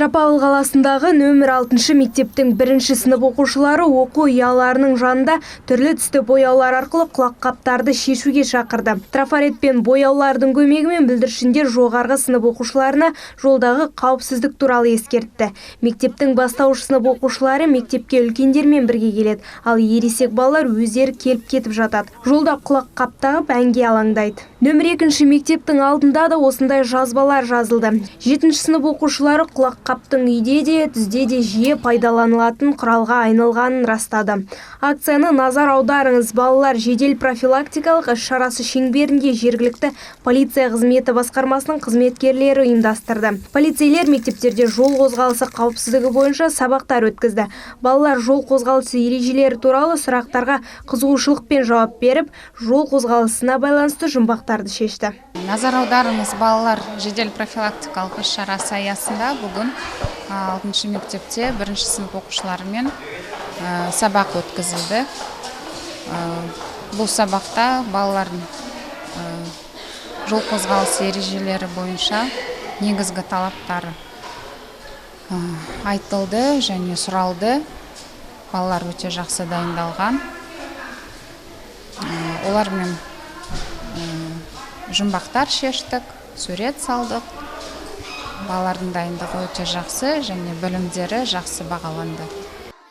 Петропавл қаласындағы нөмір 6 мектептің бірінші сынып оқушылары оқу ұяларының жанында түрлі түсті бояулар арқылы құлаққаптарды шешуге шақырды. Трафарет пен бояулардың көмегімен бүлдіршіндер жоғарғы сынып оқушыларына жолдағы қауіпсіздік туралы ескертті. Мектептің бастауыш сынып оқушылары мектепке үлкендермен бірге келеді, ал ересек балалар өздері келіп кетіп жатады. Жолда құлаққап тағып әнге алаңдайды. Нөмір 2 мектептің алдында да осындай жазбалар жазылды. 7 сынып оқушылары құлаққаптың үйде де, түзде де жиі пайдаланылатын құралға айналғанын растады. Акцияны «Назар аударыңыз, балалар» жедел профилактикалық іс-шарасы шеңберінде жергілікті полиция қызметі басқармасының қызметкерлері ұйымдастырды. Полицейлер мектептерде жол қозғалысы қауіпсіздігі бойынша сабақтар өткізді. Балалар жол қозғалысы ережелері туралы сұрақтарға қызығушылықпен жауап беріп, жол қозғалысына байланысты жұмбақтарды шешті. «Назар аударыңыз, балалар» жедел профилактикалық іс-шарасы аясында бүгін 6 мектепте 1 сынып оқушыларымен сабақ өткізілді. Бұл сабақта балалардың жол қозғалысы ережелері бойынша негізгі талаптары айтылды және сұралды. Балалар өте жақсы дайындалған. Олармен жұмбақтар шештік, сурет салдық. Балалардың дайындығы өте жақсы және білімдері жақсы бағаланды.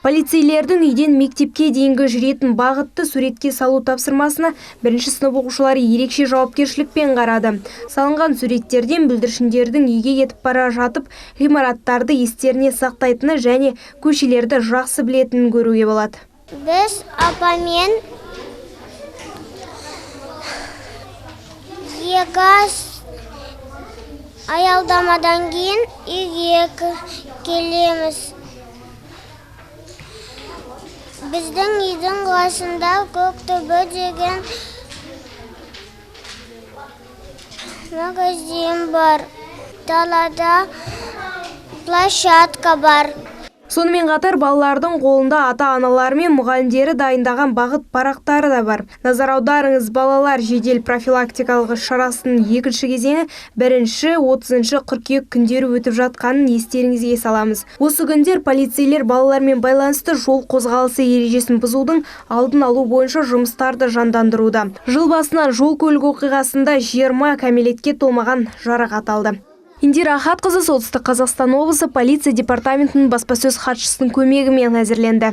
Полицейлердің үйден мектепке дейінгі жүретін бағытты суретке салу тапсырмасына бірінші сынып оқушылары ерекше жауапкершілікпен қарады. Салынған суреттерден бүлдіршіндердің үйге кетіп бара жатып, ғимараттарды естеріне сақтайтыны және көшелерді жақсы білетінін көруге болады. Біз апамен екі аялдамадан кейін үйге келеміз. Біздің үйдің қасында Көктөбе деген магазин бар. Далада площадка бар. Сонымен қатар балалардың қолында ата-аналары мен мұғалімдері дайындаған бағыт парақтары да бар. «Назар аударыңыз, балалар» жедел профилактикалық іс-шарасының екінші кезеңі 1-ші, 30 қыркүйек күндері өтіп жатқанын естеріңізге саламыз. Осы күндер полицейлер балалармен байланысты жол қозғалысы ережесін бұзудың алдын алу бойынша жұмыстарды жандандыруда. Жыл басынан жол көлік оқиғасында 20 кәмелетке толмаған жарақат алды. Индира Ахатқызы, Солтүстік Қазақстан облысы полиция департаментінің баспасөз хатшысының көмегімен әзірленді.